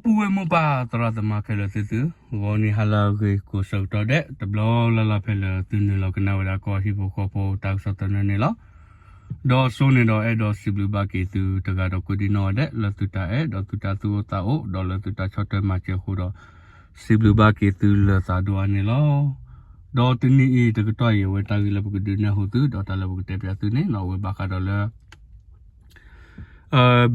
ပုၢ်ဝဲၢ်မိၢ်ပၢ်သရၣ်သမါခဲလၢာ်သုသု, ဂီၤနံၤဟါလၢအဂ့ၤကိးဆၢကတီၢ်ဒဲး တဘျီလၢ်လၢ်ဖဲလၢသုနုာ်လီၤကနၣ်ဝဲဒၣ်ကီၢ်ဟံၣ်ဖိဃီဖိတၢ်ကစီၣ်သနၢၣ်န့ၣ်လီၤ. ဒီးစိန့ၣ်ဒီးအဲၣ်ဒိးစံးဘျုးဘၣ်က့ၤသုတဂၤဒီးကိးဒံနီၢ်ဂၤဒဲး လၢသုတၢ်အဲၣ်ဒီးသုတၢ်သူၣ်အိၣ်သးအိၣ် ဒီးလၢသုတၢ်ဆီၣ်ထွဲမၤစၢၤအဃိဒီး စံးဘျုးဘၣ်က့ၤသုလၢသးဒိၣ်အါန့ၣ်လီၤ. ဒီးတနံၤအံၤတကတီၢ်အံၤ အဝဲတၢ်ဂ့ၢ်လၢပကဒုးနဲၣ်ဟူသု ဒီးတၢ်လၢပကတဲပၠးသုန့ၣ်နီၣ် အဝဲဘၣ်ဃးဒီးလၢ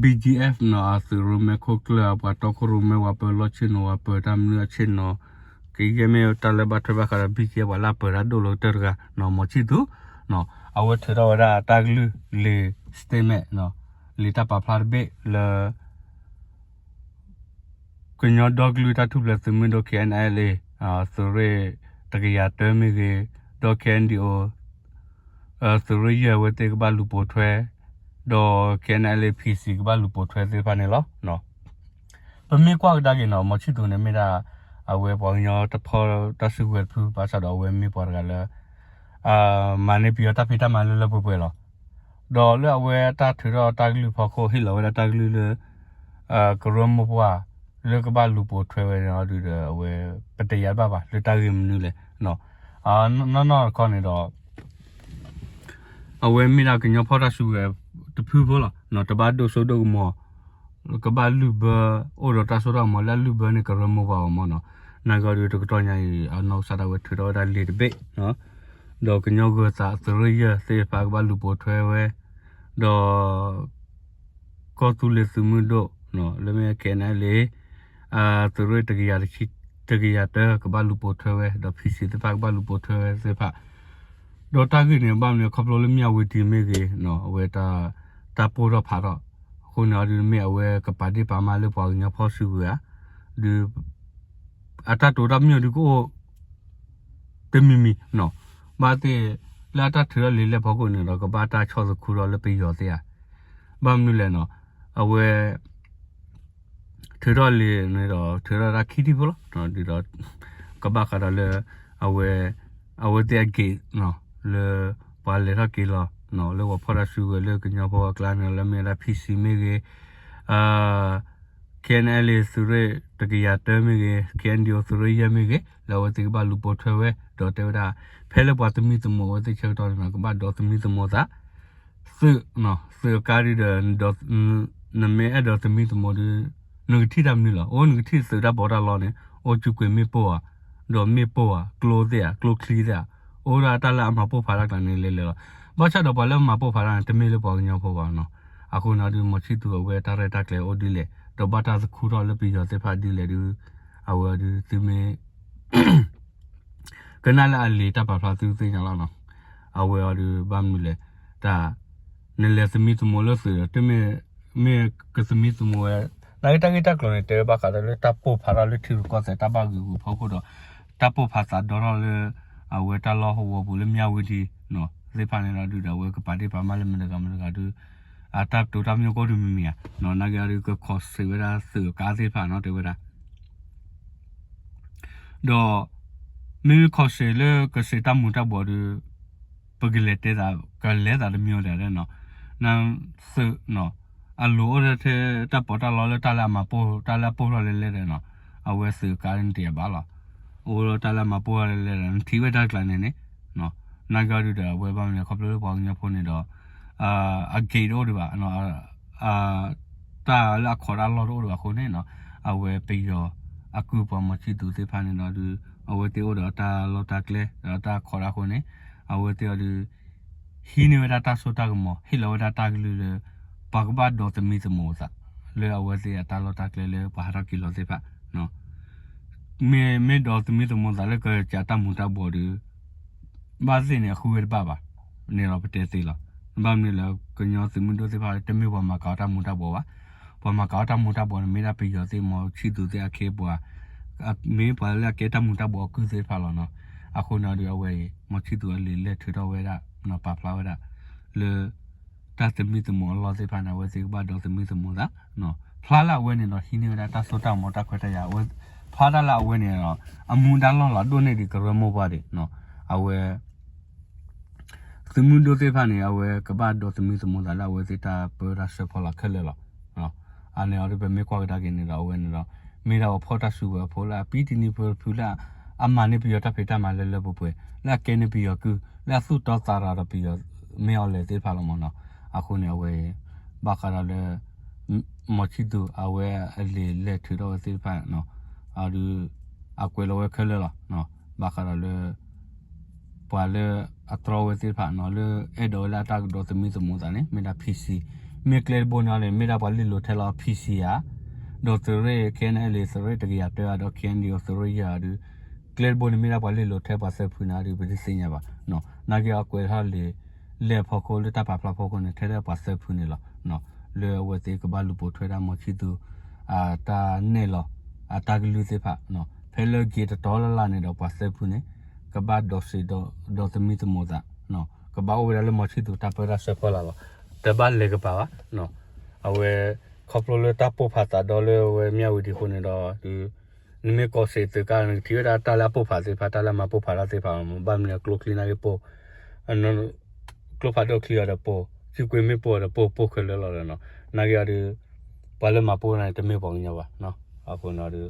BGF နီၣ် အသုးရိၣ်မဲခိၣ်ကျၢၢ် အပှၤတီခိၣ်ရိၣ်မဲ ပှၤပၢၤလီၢ်ဆ့ၣ်နီၤ ပှၤပၢၤတၢ်မနုၤအဆ့ၣ်နီၤ ကယဲၢ်မ့ၢ်တၢ်လၢဘၣ်ထွဲဘၣ်ဃးဒီး BGF ပှၤလၢအပၢၤတၢ်ဒိၣ်လီၤကတၢၢ်တဂၤနီၣ် မီၤဆံၣ်သူး အဝဲထုးထီၣ်ဝဲဒၣ်တၢ်ကလုၢ်လံာ် statement လံာ်တၢ်ပာ်ဖျါတဘ့ၣ်လၢ ကညီဒီကလုာ်တၢ်ထူၣ်ဖျဲးသုးမုၢ်ဒိၣ် KNLA သုးရ့ၣ်တကယၤတၢမ့ၢ်ဂ့ၤ, ဒီး KNDO သုးရ့ၣ်ယဲၢ်ဝဲသ့ၣ်ကဘၣ်လူၤပိာ်ထွဲ, ဒီး KNLA PC ကဘၣ်လူၤပိာ်ထွဲသ့ၣ်တဖၣ်န့ၣ်လီၤ. ပမ့ၢ်ကွၢ်ကဒါက့ၤနီၤ မီၤဆံၣ်သူးန့ၣ်မ့ၢ်ဒၣ် အဝဲပှၤကညီတဖီတၢ်စုကဝဲၤတဖု ဘၣ်ဆၣ်ဒီးအဝဲမ့ၢ်ပှၤတဂၤလၢ မၤန့ၢ်ပယီၤတၢ်ဖံးတၢ်မၤလၢလၢပှဲၤပှဲၤလီၤ. ဒီးလၢအဝဲတၢ်ထုးထီၣ်တၢ်ကလုၢ်ဖီခိၣ် ဟ့ၣ်လီၤဝဲဒၣ်တၢ်ကလုၢ်လၢ ကရၢမိၢ်ပှၢ် လၢကဘၣ်လူၤပိာ်ထွဲဝဲန့ၣ်အီၤဒုးဒီး အဝဲ ပတယါတဘၣ်ဘၣ် လၢတၢ်ဂ့ၢ်မနုၤလဲၣ်. နီၢ်နီၢ်တခီန့ၣ်ဒီး အဝဲမ့ၢ်ဒၣ်ကညီဖီၣ်တၢ်စုကဝဲၤတဖုဖိလီၤ. တဘၣ်ဒိၣ်စိဒိၣ်ကမီၤ ကဘၣ်လုၢ်ဘၢ အိၣ်ဒီးတၢ်စိတၢ်ကမီၤလၢအလုၢ်ဘၢန့ၢ်ကရၢမိၢ်ပှၢ်အီၤမ့ၢ်နီၤ. နာ်က့အီၤဒုးတကတီၢ်ညါအံၤ အနီၢ်ကစၢ်ဒၣ်ဝဲထုးထီၣ်ဝဲဒၣ်လံာ်တဘ့ၣ် ဒီးကညီဂၢၤသးသုးရ့ၣ်ယဲၢ်သ့ၣ်တဖၣ်ကဘၣ်လူၤပိာ်ထွဲဝဲ, ဒီး ကီၢ်သူလ့ၤသုးမုၢ်ဒိၣ် လၢမ့ၢ် KNLA သုးရ့ၣ်တကယၤတၢ ကဘၣ်လူၤပိာ်ထွဲဝဲ ဒီး PC သ့ၣ်တဖၣ်ကဘၣ်လူၤပိာ်ထွဲဝဲသ့ၣ်တဖၣ် ဒီးတၢ်ဂ့ၢ်န့ၣ် ဘၣ်မနုၤခီဖျိလၢမၠၣ်ဝတံၤမ့ၢ်ဂ့ၤ အဝဲ တၢ်ပိၢ်ထီၣ်ဖးထီၣ် အဃိန့ၣ်အီၤဒုးမ့ၢ်အဝဲကပာ်ဒ့ၣ်ပာ်မါလၢပှၤကညီဖီၣ် စုကဝဲၤဧါ, ဒုး အတၢ်တိာ်တၢ်ပညိၣ်ဒုးကအိၣ် တမံၤမံၤနီၤ, ဘၣ်သ့ၣ် လၢအတၢ်ထုးထီၣ်လံာ်လဲၢ်ဖီခိၣ်န့ၣ်ဒီး ကဘၣ်တၢ်ဆီၣ်သခူထီၣ်လၢပယီၤသ့ၣ်ဧါ, ဘၣ်မနုၤလဲၣ်နီၤ, အဝဲ ထုးထီၣ်လံာ်န့ၣ်ဒီး ထုးထီၣ်တၢ်ခံထံၣ်ဖိလီၤ, ဒ်ဒီး ကဘၣ်ဃးဒီးလၢ အဝဲ အဝဲသ့ၣ်အ gate နီၤ လၢ ပှၤလဲၤထီၣ်က့ၤလီၤ လၢပှၤဖီၣ်တၢ်စုကဝဲၤလၢကညီဖိအကျါန့ၣ် လၢမ့ၢ်ဝဲဒၣ် PC မ့ၢ်ဂ့ၤ KNLA သုးရ့ၣ်တကယၤတၢမ့ၢ်ဂ့ၤ KNDO သုးရ့ၣ်ယဲၢ်မ့ၢ်ဂ့ၤ လၢအဝဲသ့ၣ်ကဘၣ်လူၤပိာ်ထွဲဝဲ ဒီးတဲဝဲဒၣ် ဖဲလၢပှၤသမံသမိးအဝဲသ့ၣ်ဆၢကတီၢ်န့ၣ်ဒီး ကဘၣ်ဒိးသမံသမိးသး သုး သုးအကါဒုဒီး နမ့ၢ်အဲၣ်ဒိးသမံသမိးဒီး နကထံၣ်တၢ်မနုၤလီၤ. အိၣ်နကထံၣ်သုးတၢ်ပီးတၢ်လီန့ၣ် အိၣ်ကၠူကွံာ်မ့ၣ်ပိၢ်ဧါ, ဒီးမ့ၣ်ပိၢ်ဧါ, ကျိသ့ၣ်ဧါ, ကျိချံသ့ၣ်ဧါ, အိၣ်ဒၣ်တၢ်လၢအမၤပိၢ်ဖးတၢ်ကျါန့ၣ်လဲၤလဲၤလီၤ. ဘၣ်ဆၣ်ဒီးပှၤလၢမၤပိၢ်ဖးတၢ်န့ၣ် တမ့ၢ်လၢပှၤကညီဖိဘၣ်နီၤ. အဃိန့ၣ်ဒီး မီၤဆံၣ်သူးအဝဲတၢ်ရဲၣ်တၢ်ကျဲၤအိၣ်ဒ်လဲၣ် ဒီးဘၣ်တၢ်သခူထီၣ်လၢပယီၤသ့ၣ်တဖၣ်ဒ်လဲၣ်ဒီး အဝဲဒီးသုမ့ၢ် ကနၣ်လၢအလံာ်တၢ်ပာ်ဖျါသုသ့ၣ်ညါလီၤနီၤ. အဝဲအီၤဒီးဘၣ်မနုၤလဲၣ်, တၢ် နလဲၤသမံသမိးလၢသုးဒီး တမ့ၢ် မ့ၢ်ကသမံသမိးဝဲ နာ်က့တၢ်ဂ့ၢ်တၢ်ကျိၤန့ၣ် တဲဘၣ်ဃးဒီးလၢတၢ်ပိၢ်ဖးထီၣ်လၢထံရူၢ်ကီၢ်သဲးတၢ်ဘၣ်ဂ့ၢ်ဂူာ်ဖီခိၣ်ဒီး တၢ်ပိၢ်ဖးသးဒီထီၣ်လၢ အဝဲတၢ်လီၢ်ဟိဝီပူၤလၢမၠၣ်ဝတံၤနီၤ သ့ၣ်တဖၣ်န့ၣ်ဒီးဒုဒီး အဝဲကပာ်ဒ့ၣ်ပာ်မါလၢမတၤတဂၤမတၤတဂၤဒီး အတၢ်တိာ်တၢ်ပညိၣ်ကအိၣ်ဒုးမံၤမံၤဧါ, နာ်က့အီၤဒီး ကခီၣ်စ့းဝဲဒၣ်သုးအကါသ့ၣ်တဖၣ်နီၤ တဲဝဲဒၣ် ဒီး မ့မ့ၢ်ခီၣ်စ့းလၢကစ့းတၢ်မူၤတၢ်ဘှီးဒီး ပကလဲၤတဲသး ကလဲၤသးတမံၤအီၤဒၣ်နီၤ, နသုးနီၤ အလိၤအိၣ်ထဲတၢ်ပီးတၢ်လီလၢတၢ်လၢအမၤပိၢ် တၢ်လၢအပိၢ်ထီၣ်လဲၤလဲၤဒီးနီၤ, အဝဲသုးကါန့ၣ်တယၤဘၣ်လီၤ, အိၣ်ဒီးတၢ်လၢအမၤပိၢ်ထီၣ်လဲၤလဲၤဒီး နထံၣ်ဝဲတၢ်ကျါန့ၣ်န့ၣ်, နာ်က့အီၤဒုဒီး အဝဲဘၣ်မနုၤခီဖျိလၢပှၤကညီဖိန့ၣ်ဒီး အ gate တအိၣ်ဒံးဘၣ် တၢ်လၢအခီးတၢ်လီၢ်တအိၣ်ဒံးဘၣ်အဃိန့ၣ်နီၤ, အဝဲပယီၤအကုၢ်ပှၤမီၤဆံၣ်သူးသ့ၣ်တဖၣ်န့ၣ်ဒီးဒုး အဝဲသ့ၣ်အိၣ်ဒီးတၢ်လီၢ်တၢ်ကျဲ ဒီးတၢ်ခီးတၢ်အဃိန့ၣ် အဝဲသ့ၣ်အီၤဒုး ဟံးန့ၢ်ဝဲဒၣ်တၢ်စိတၢ်ကမီၤ ဟ့ၣ်လီၤဝဲဒၣ်တၢ်ကလုၢ်လၢ ပှၤကဘၣ်ဒိးသမံသမိးသး လၢအဝဲသ့ၣ်အတၢ်လီၢ်တၢ်ကျဲလၢပှၤဟးထီၣ်က့ၤလီၤသ့ၣ်တဖၣ် မ့ၢ် မ့ၢ်ဒိးသမံသမိးသးလၢကစးတၢ်မူၤတၢ်ဘှီးဒီး ဘၣ်သ့ၣ်န့ၣ် အဃုဝဲတဘၣ်ဘၣ်န့ၣ်ဒီး ပတဲသ့လီၤ. ဘၣ်မနုၤလဲၣ် ကညီသုးမုၢ်ဒိၣ်သ့ၣ်တဖၣ် တမ့ၢ်ပှၤမၤကၤအီၤတၢ်မူၤတၢ်ဘှီးဘၣ်. ပှၤမၤကၤအီၤတၢ်မူၤတၢ်ဘှီးန့ၣ် မ့ၢ်ဒၣ်ပယီၤသ့ၣ်မီၤဆံၣ်သူးသ့ၣ်အခ့အပှၤ မ့ၢ်ပှၤလၢအကဲတၢ်မူၤတၢ်ဘှီးအကုၢ်သ့ၣ်တဖၣ်လီၤနီၤ. အဃိန့ၣ်ဒီးအဝဲအံၤ မီၤဆံၣ်သူးအလံာ်လဲၢ်ထုးထီၣ်ဝဲဒၣ် ပာ်ဖျါဝဲဒၣ် လၢ တၢ်သမံသမိးအလီၢ်သ့ၣ်တဖၣ်န့ၣ် အဝဲသ့ၣ်ကဘၣ်ဒိးသမံသမိးသး ဖျါလၢအဝဲန့ၣ်ဒီး ဟံးန့ၢ်ဝဲဒၣ်တၢ်စိတၢ်ကမီၤတၢ်ခွဲးတၢ်ယာ် ဖျါတၢ်လၢအဝဲန့ၣ်ဒီး အမူဒါလီၢ်လီၤဒိၣ်န့ၢ်ဒံးကရၢမိၢ်ပှၢ်ဒံး အဝဲ သုးမုၢ်ဒိၣ်သ့ၣ်တဖၣ်န့ၣ် အဝဲကဘၣ်ဒိးသမံသမိးသးလၢအဝဲသ့ၣ်တၢ်ပၢတၢ်ဆၢဖီလာ်ခဲလၢာ်လီၤ. အန့ၣ်အီၤဒ်ပမ့ၢ်ကွၢ်ကဒါက့ၤန့ၣ်ဒီး အဝဲန့ၣ်ဒီး မ့ၢ်ဒၣ်ပှၤဖီၣ်တၢ်စုကဝဲၤအဖိလၢအပံတနံၤဖုတဖုလၢ အမၤန့ၢ်ပယီၤတၢ်ဖံးတၢ်မၤလၢလၢပှဲၤပှဲၤ လၢအကဲန့ၢ်ပယီၤကုၢ် လၢအသူၣ်တီသးရၤဒီးပယီၤမ့ၢ်အီၤလဲၤသ့ၣ်တဖၣ်လီၤမ့ၢ်နီၤ. အဃိန့ၣ်အဝဲ ဘၣ်ဃးဒီးလၢ မီၤဆံၣ်သူၤအဝဲအလံာ်လဲၢ်ထုးထီၣ်ဝဲသ့ၣ်တဖၣ်နီၤ အဒုး အကွဲးလီၤဝဲခဲလၢာ်လီၤ. ဘၣ်ဃးဒီးလၢ ပှၤလၢအတြီဝဲသ့ၣ်တဖၣ်နီၤ လၢအဲၣ်ဒိးဝဲလၢအတၢ်ကဒီးသမံသမိးသးန့ၣ် မ့ၢ်ဒၣ် P C မ့ၢ်ကျဲတဘိန့ၣ်အီၤန့ၣ် မ့ၢ်ဒၣ်ပှၤလ့ၢ်လိၤထဲလီၤ P C ဧါ, ဒီးသုးရ့ၣ် K N L A သုးရ့ၣ်တကယၤတၢဧါ ဒီး K N D O သုးရ့ၣ်ယဲၢ်ဧါဒုး ကျဲတဘိန့ၣ် မ့ၢ်ဒၣ်ပှၤလ့ၢ်လိၤထဲပှၤသၢဖုန့ၣ်ဒုး ပတသ့ၣ်ညါဘၣ်နီၤ. နာ်က့အကွဲးထီၣ်လံာ်လဲၢ်ဖီခိၣ်လၢတၢ်ပာ်ဖျါဖီခိၣ်န့ၣ် ထဲဒၣ်ပှၤသၢဖုန့ၣ်လီၤ. လၢအဝဲသ့ၣ်ကဘၣ်လူၤပိာ်ထွဲဒၣ်မီၤဆံၣ်သူၤ အတၢ်နဲၣ်လီၤ အတၢ်ကလုၢ်သ့ၣ်တဖၣ် ဖဲလၢက့ၤတတီၤလၢ်လၢ်န့ၣ်ဒီးပှၤသၢဖုန့ၣ် ကဘၣ်ဒီးစံးဒီးသမံသမိးသး ကဘၣ်အိၣ်ဝဲဒၣ်လၢမီၤဆံၣ်သူၤတၢ်ပၢတၢ်ဆှၢဖီလာ်လီၤ. တဘၣ်လဲၤကပၤဘၣ်. အဝဲ ခီဖျိလၢတၢ်ပိၢ်ဖးသးဒီးလၢအဝဲမၠၣ်ဝတံၤအဃိန့ၣ်ဒီး နမ့ၢ်ကိးစ့းသုးကါန့ၣ် နကထံၣ်ဝဲဒၣ်တၢ်လၢအပိၢ်ဖးသ့ၣ်တဖၣ် တၢ်လၢအမၤပိၢ်ဖးတၢ်သ့ၣ်တဖၣ် ဘၣ်မနုၤကျိချံနာ်က့ပိၢ် ကျိဖးဒိၣ်ချံအီၤဒီးပိၢ် စုကွ့မ့ၢ်ပိၢ်အီၤဒီးပိၢ် ပိၢ်ခဲလၢာ်လီၤဒီးနီၤ. နာ်က့အီၤဒုး ပှၤလၢမၤပိၢ်န့ၣ် တမ့ၢ်ပှၤကညီဘၣ်. အဃိန့ၣ်ဒီး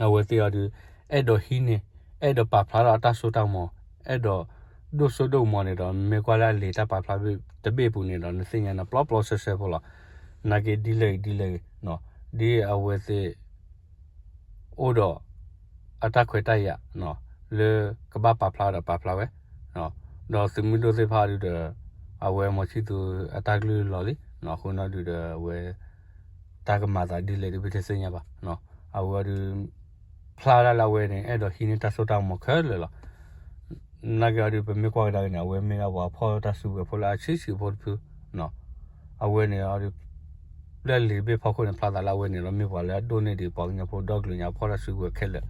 အဝဲသ့ၣ်အီၤဒုး အဲၣ်ဒိးဟံးန့ၢ် အဲၣ်ဒိးပာ်ဖျါထီၣ်အတၢ်စိတၢ်ကမီၤ အဲၣ်ဒိး ဒိၣ်စိဒိၣ်ကမီၤန့ၣ်ဒီး မ့ၢ်ကွၢ်လၢအလံာ်တၢ်ပာ်ဖျါတဘ့ၣ်အပူၤန့ၣ်ဒီး နသ့ၣ်ညါန့ၣ် ပျီပျီဆှဲဆှဲဖိလီၤ. နာ်က့ဒ်လဲၣ်ဂ့ၤဒ်လဲၣ်ဂ့ၤ ဒ်အဝဲသ့ၣ် အိၣ်ဒီး အတၢ်ခွဲးတၢ်ယာ် လၢကဘၣ်ပာ်ဖျါဒီးပာ်ဖျါဝဲ ဒီးသုးမုၢ်ဒိၣ်သ့ၣ်တဖၣ်ဒုးဒီး အဝဲမီၤဆံၣ်သူၤအတၢ်ကလုၢ်လီၤလံ အဃိန့ၣ်ဒုးဒီးအဝဲ တၢ်ကမၤသးဒ်လဲၣ်ဒုးပတသ့ၣ်ညါဘၣ်. အဝဲဒုး ဖျါဒၣ်လၢအဝဲန့ၣ် အဲၣ်ဒိးဟံးန့ၢ်တၢ်စိတၢ်ကမီၤခဲလၢာ်လီၤ. နာ်က့အီၤဒုး ပမ့ၢ်ကွၢ်ကဒါက့ၤန့ၣ် အဝဲမ့ၢ်ဒၣ်ပှၤဖီၣ်တၢ်စုကဝဲၤဖိလၢအဆံးဆံးဖိတဖု အဝဲန့ၣ်အီၤဒုး လၢလံာ်တဘ့ၣ်ဖီခိၣ်န့ၣ် ဖျါသးလၢအဝဲန့ၣ်ဒီး မ့ၢ်ပှၤလၢအဒိၣ်န့ၢ်ဒံးပှၤကညီဖိဒီကလုာ်ညါဖီၣ်တၢ်စုကဝဲၤခဲလၢာ်.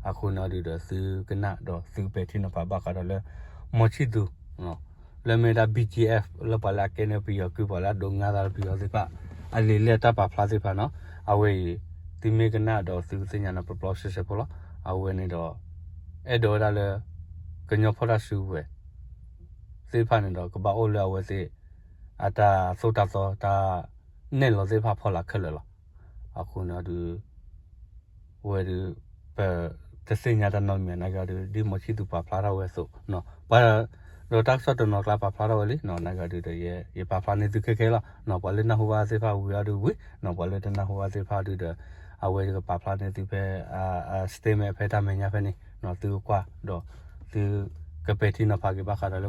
အဃိန့ၣ်အီၤဒုးဒီး သုကနၣ်ဒီးသုကပဲာ်ထံနီၤဖးဘၣ်ဃးဒီးလၢ မီၤဆံၣ်သူၤ လၢမ့ၢ်ဒၣ် B G F လၢပှၤလၢအကဲန့ၢ်ပယီၤကုၢ် ပှၤလၢအဒိးငါသးလၢပယီၤသ့ၣ်တဖၣ် အလံာ်လဲၢ်တၢ်ပာ်ဖျါသ့ၣ်တဖၣ်နီၤ အဝဲအံၤ သုမ့ၢ်ကနၣ်ဒီးသုကသ့ၣ်ညါန့ၣ် ပျီပျီဆှဲဆှဲဖိလီၤ. အဝဲန့ၣ်ဒီး အဲၣ်ဒိးဝဲဒၣ်လၢ ကညီဖီၣ်တၢ်စုကဝဲၤ သ့ၣ်တဖၣ်န့ၣ်ဒီး ကဘၣ်အိၣ်လၢအဝဲသ့ၣ် အတၢ်သိၣ်တၢ်သီတၢ်နဲၣ်လီၤသ့ၣ်တဖၣ်ဖီလာ်ခဲလၢာ်လီၤ. အဃိန့ၣ်အီၤဒုး ဝဲဒုး ပတသ့ၣ်ညါတၢ်နီတမံၤ နာ်က့အီၤဒုး ဒ်မီၤဆံၣ်သူၤပာ်ဖျါထီၣ်ဝဲအသိး ပှၤ ဒီးတၢ်ကစီၣ်တနီၤကျါပာ်ဖျါထီၣ်ဝဲလံ နာ်က့အီၤဒုးဒီး ယပာ်ဖျါန့ၢ်သုခဲခဲလီၤ. ပှၤလၢနၢ်ဟူဘၣ်သ့ၣ်တဖၣ်ဝံၤအီၤဒုးဝံၤ ပှၤလၢတနၢ်ဟူဘၣ်သ့ၣ်တဖၣ်ဒုးဒီး အဝဲကပာ်ဖျါန့ၢ်သုဖဲ အ statement ဖဲတၢ်မဲာ်ညါဖဲန့ၣ် သုကကွၢ်ဒီး သုကပဲာ်ထံနီၤဖးက့ၤဘၣ်ဃးဒီးလၢ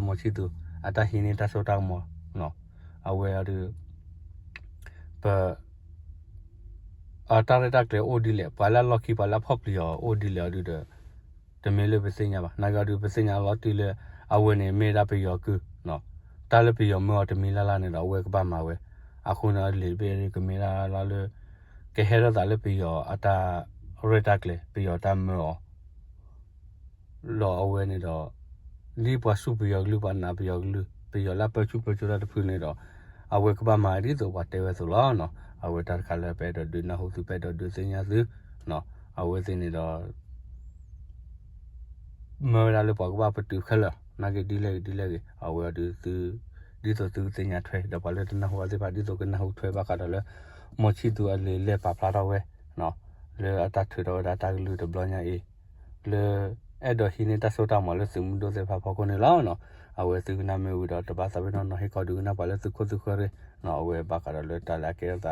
မီၤဆံၣ်သူၤ အတၢ်ဟံးန့ၢ်တၢ်စိတၢ်ကမီၤ အဝဲအီၤဒုး ပ အတၢ်ရဲၣ်တၢ်ကျဲၤအိၣ်ဒ်လဲၣ် ပှၤလၢအလီၢ်ခံ ပှၤလၢအဖီၣ်ပျံၤအီၤအိၣ်ဒ်လဲၣ်အီၤဒုးဒီး တမ့ၢ်လၢပသ့ၣ်ညါဘၣ်. နာ်က့အီၤဒုး ပသ့ၣ်ညါလီၤတံၢ်လၢ အဝဲန့ၣ်မ့ၢ်ဒၣ်ပယီၤကုၢ် တၢ်လၢပယီၤမၢအီၤတမံၤလၢ်လၢ်န့ၣ်ဒီး အဝဲကဘၣ်မၤဝဲ. အဃိန့ၣ် လံာ်တဘ့ၣ်ကမ့ၢ်ဒၣ်လၢ ကဟဲထီၣ်သးလၢပယီၤအတၢ်ရဲၣ်တၢ်ကျဲၤ ပယီၤတၢ်မၢအီၤ လီၤအဝဲန့ၣ်ဒီး ဒ်ပှၤစူၢ်ပယီၤကလုၢ် ပှၤနာ်ပယီၤကလုၢ် ပယီၤလၢအပၢဆူၣ်ပၢစိးတၢ်တဖုန့ၣ်ဒီး အဝဲကဘၣ်မၤဒ်သိးပှၤတဲဝဲအသိးလီၤ. အဝဲတၢ်တခါလၢပအဲၣ်ဒိးဒုးနၢ်ဟူသု ပအဲၣ်ဒိးဒုးသ့ၣ်ညါသု အဝဲသ့ၣ်န့ၣ်ဒီး မၢဝဲဒၣ်လၢပှၤကဘၣ်ပတုာ်ခဲလၢာ် နာ်က့ဒ်လဲၣ်ဂ့ၤဒ်လဲၣ်ဂ့ၤ အဝဲအီၤဒုးသု ဒ်သိးသုကသ့ၣ်ညါထွဲ ဒီးပှၤလၢတနၢ်ဟူဘၣ်သ့ၣ်တဖၣ် ဒ်သိးကနၢ်ဟူထွဲဘၣ်ဃးဒီးလၢ မီၤဆံၣ်သူၤအလံာ်လဲၢ်ပာ်ဖျါထီၣ်ဝဲ လၢအတၢ်ထုးထီၣ်ဝဲဒၣ်တၢ်ကလုၢ်တဘျီညါအံၤ လၢအဲၣ်ဒိးဟံးန့ၢ်တၢ်စိတၢ်ကမီၤလၢသုးမုၢ်ဒိၣ်သ့ၣ်တဖၣ်ဖီခိၣ်န့ၣ်လီၤ. အဝဲသုကနၣ်မ့ၢ်ဝံၤဒီး တဘၣ်သးပ့ၤနီၣ်နီၤ ဟ့ၣ်ခီဒုးကနၣ်ပှၤလၢသုခိၣ်သုဃၢၤရ့ၣ် အဝဲဘၣ်ဃးဒီးလၢတၢ်လၢအကဲထီၣ်သး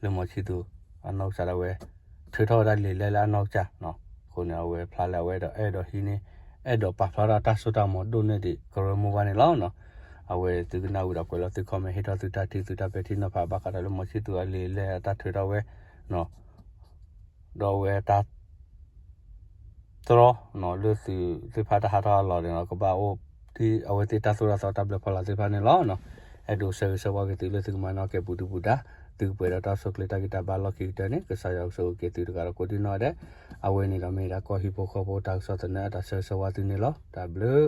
လၢမီၤဆံၣ်သူၤ အနီၢ်ကစၢ်ဒၣ်ဝဲ ထုးထီၣ်ဝဲဒၣ်လံာ်လဲၢ်လၢအနီၢ်ကစၢ် အဃိန့ၣ် အဝဲဖျါလၢအဝဲဒီးအဲၣ်ဒိးဟံးန့ၢ် အဲၣ်ဒိးပာ်ဖျါထီၣ်တၢ်စိတၢ်ကမီၤဒိၣ်န့ၢ်ဒံးကရၢမိၢ်ပှၢ်န့ၣ်လီၤ. အဝဲသုကနၣ်ဝံၤဒီးကွဲးလီၤသု comment ဟ့ၣ်ထီၣ်သုတၢ်ထံၣ်သုတၢ်ပဲာ်ထံနီၤဖးဘၣ်ဃးဒီးလၢမီၤဆံၣ်သူၤအလံာ်လဲၢ်အတၢ်ထုးထီၣ်ဝဲ ဒီးအဝဲတၢ် တြီ လၢသုးသ့ၣ်တဖၣ်တၢ်ဟးထီၣ်ဟးလီၤန့ၣ်ဒီး ကဘၣ်အိၣ်ဒ်အဝဲသ့ၣ်တၢ်သိၣ်တၢ်သီတၢ်ဘျၢဖီလာ်သ့ၣ်တဖၣ်န့ၣ်လီၤ. အဲၣ်ဒိးဆၢဂ့ၤဆၢဝါက့ၤသုလၢသုကမၤနၢၤက့ၤပူၤဒုပူၤဒါ သုကပှဲၤဒီးတၢ်အိၣ်ဆူၣ်အိၣ်ချ့တၢ်ဂံၢ်တၢ်ဘါလီၢ်ခံကတၢၢ်န့ၣ် ကစၢ်ယွၤကဆိၣ်ဂ့ၤက့ၤသုတဂၤဒီးကိးဒံၣ်နီၣ်ဒဲး အဝဲန့ၣ်ဒီးမ့ၢ်ဒၣ်ကီၢ်ဟံၣ်ဖိဃီဖိတၢ်ကစီၣ်သနၢၣ်အတၢ်ဆၢဂ့ၤဆၢဝါသုန့ၣ်လီၤ. တၢ်ဘျုး